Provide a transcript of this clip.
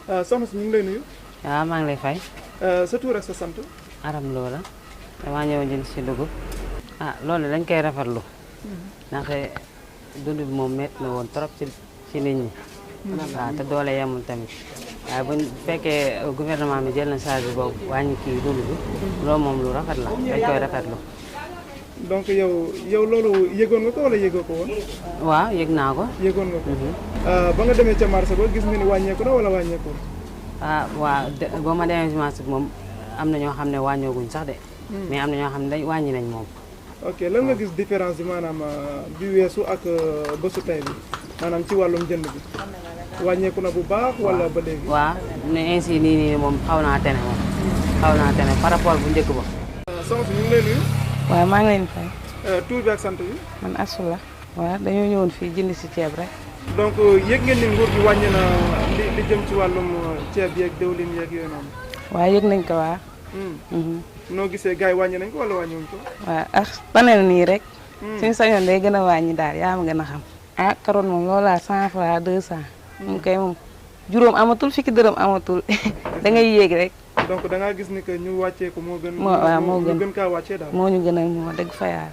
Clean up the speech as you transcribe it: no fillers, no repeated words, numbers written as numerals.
soxna si ñu ngi lay nuyu. waaw maa ngi lay fay. sa tur ak sa sant. Aram Lo la damaa ñëw jënd si dugub. loolu dañ koy rafetlu. ndaxte dund bi moom métti na woon trop ci nit ñi. waaw te doole yemul tamit. waaye bu fekkee gouvernement bi jël na charge boobu wàññi kii dund bi. loolu moom lu rafet la dañ koy rafetlu. donc yow loolu yëgoon nga ko wala yëgoo ko woon. waaw yëg naa ko. yëgoon nga ko. ba nga demee ca marché ba gis nga ni wàññeeku na wala wàññeeku. waaw boo ma demee ci marché bi moom am na ñoo xam ne wàññooguñ sax de. mais am na ñoo xam ne wàññi nañ moom. ok lan nga gis différence bi maanaam bi weesu ak bésu tey bi maanaam ci wàllum jënd bi wàññeeku na bu baax wala ba léegi. waaw ne ainsi nii moom xaw naa tene moom. xaw naa tene par rapport bu njëkk ba. soxna si ñu ngi lay nuyu. waaw maa ngi leen fay. tur bi ak sant bi. man Asou la. waaw dañoo ñëwoon fii jënd si ceeb rek. donc yëg ngeen ni nguur gi wàññi na li jëm ci wàllum ceeb yeeg diwlin yeeg yooyu noonu. waaw yëg nañ ko waa. noo gisee gars yi wàññi nañ ko wala wàññiwuñ ko. waaw panel nii rek. suñu sañoon day gën a wàññi daal yaa ma gën a xam. carotte moom loolaa 100 francs 200. moom kay moom juróom amatul fukki dërëm amatul da ngay yéeg rek. donc da ngaa gis ni que ñu wàccee ko moo gën. moo gën kaa wàccee daal. moo ñu gën a moo dëgg fa yàlla.